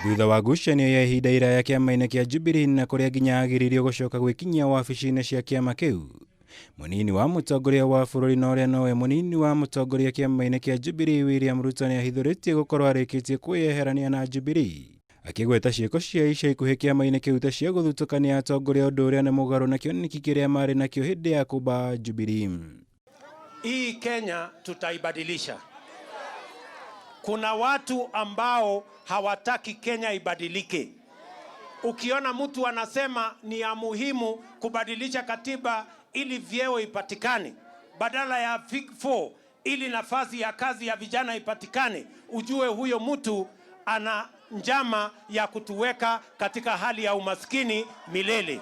Thutha wa ngucanio ya ihinda iraya kĩama-inĩ kĩa Jubilee na kũrĩa nginya agiririo gũcoka gwĩkinyia wabici-inĩ cia kĩama kĩu, mũnini wa mũtongoria wa bũrũri na ũrĩa nowe mũnini wa mũtongoria kĩama-inĩ kĩa Jubilee William Ruto nĩahithũrĩtie gũkorwo arĩkĩtie kwĩyeherania na Jubilee, akĩgweta ciĩko cia ica ikuhĩ kĩama-inĩ kĩu ta cia gũthutũkania atongoria, ũndũ ũrĩa nĩ mũgarũ na kĩoneki kĩrĩa marĩ nakĩo hĩndĩ ya kũmba Jubilee. Hii Kenya tutaibadilisha. Kuna watu ambao hawataki Kenya ibadilike. Ukiona mtu anasema ni ya muhimu kubadilisha katiba ili vyeo ipatikane badala ya Big Four, ili nafasi ya kazi ya vijana ipatikane, ujue huyo mtu ana njama ya kutuweka katika hali ya umaskini milele.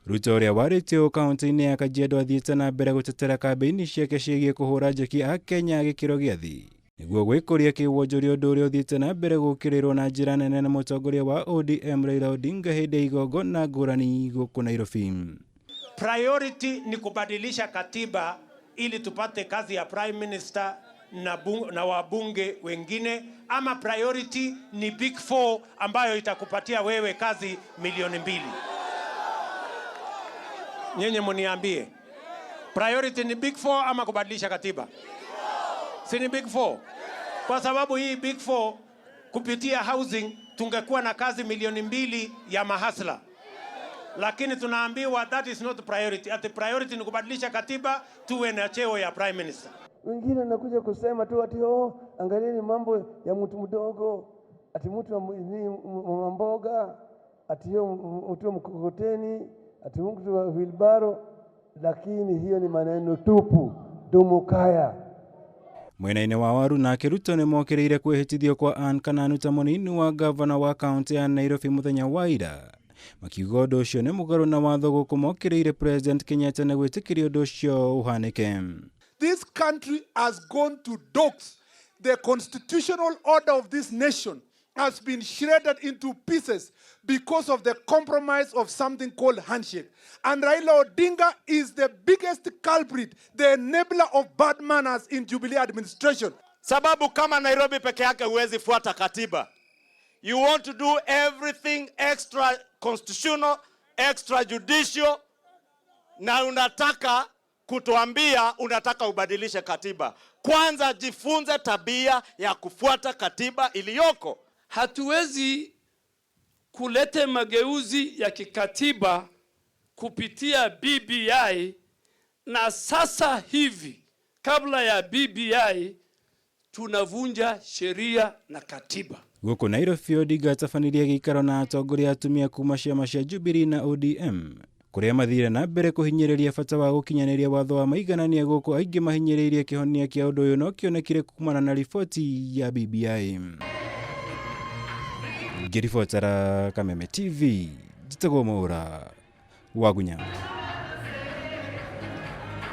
Ruto ũrĩa warĩtie ũũ kaunti-inĩ ya Kajiado athiĩte na mbere gũtetera kambĩini ciake ciĩgiĩ kũhũra njeki a Kenya a gĩkĩro gĩa thĩ nĩguo gwĩkũria kĩwonjoria, ũndũ ũrĩa ũthiĩte na mbere gũũkĩrĩrwo na njĩra nene na mũtongoria wa ODM Raila Odinga hĩndĩ ya igongona ngũrani gũkũ Nairobi. Priority ni kubadilisha katiba ili tupate kazi ya prime minister na wabunge wengine, ama priority ni Big Four ambayo itakupatia wewe kazi 2 milioni? Nyinyi mniambie, priority ni Big Four ama kubadilisha katiba? Si ni Big Four? Kwa sababu hii Big Four kupitia housing tungekuwa na kazi 2 milioni ya mahasla, lakini tunaambiwa that is not priority. Ati priority ni kubadilisha katiba tuwe na cheo ya prime minister. Wengine wanakuja kusema tu ati, "Oh, angalieni mambo ya mtu mdogo, ati mtu wa mama mboga, ati hiyo mtu wa mkokoteni, ati mtu wa wheelbarrow," lakini hiyo ni maneno tupu, dumukaya. Mwena-inĩ wa Waru nake Ruto nĩ mokĩrĩire kwĩhĩtithio kwa Ann Kananu ta mũnini wa gavana wa kaunti ya Nairobi mũthenya wa ira, makiuga ũndũ ũcio nĩ mũgarũ na watho, gũkũ mokĩrĩire President Kenyatta na gwĩtĩkĩria ũndũ ũcio ũhanĩke. This country has gone to dogs. The constitutional order of this nation has been shredded into pieces because of the compromise of something called handshake. And Raila Odinga is the biggest culprit, the enabler of bad manners in Jubilee administration. Sababu kama Nairobi peke yake huwezi fuata katiba. You want to do everything extra constitutional, extra judicial, na unataka kutuambia unataka ubadilishe katiba. Kwanza jifunze tabia ya kufuata katiba iliyoko. Hatuwezi kuleta mageuzi ya kikatiba kupitia BBI, na sasa hivi kabla ya BBI tunavunja sheria na katiba. Gũkũ Nairobi, Odinga atabanirie gĩikaro na atongoria atumia kuma ciama cia Jubilee na ODM, kũrĩa mathire na mbere kũhinyĩrĩria bata wa gũkinyanĩria watho wa maiganania, gũkũ aingĩ mahinyĩrĩirie kĩhonia kĩa ũndũ ũyũ no kĩonekire kumana na riboti ya BBI. Ngĩribotera Kameme TV, njĩtagwo Mwaura Wagunya.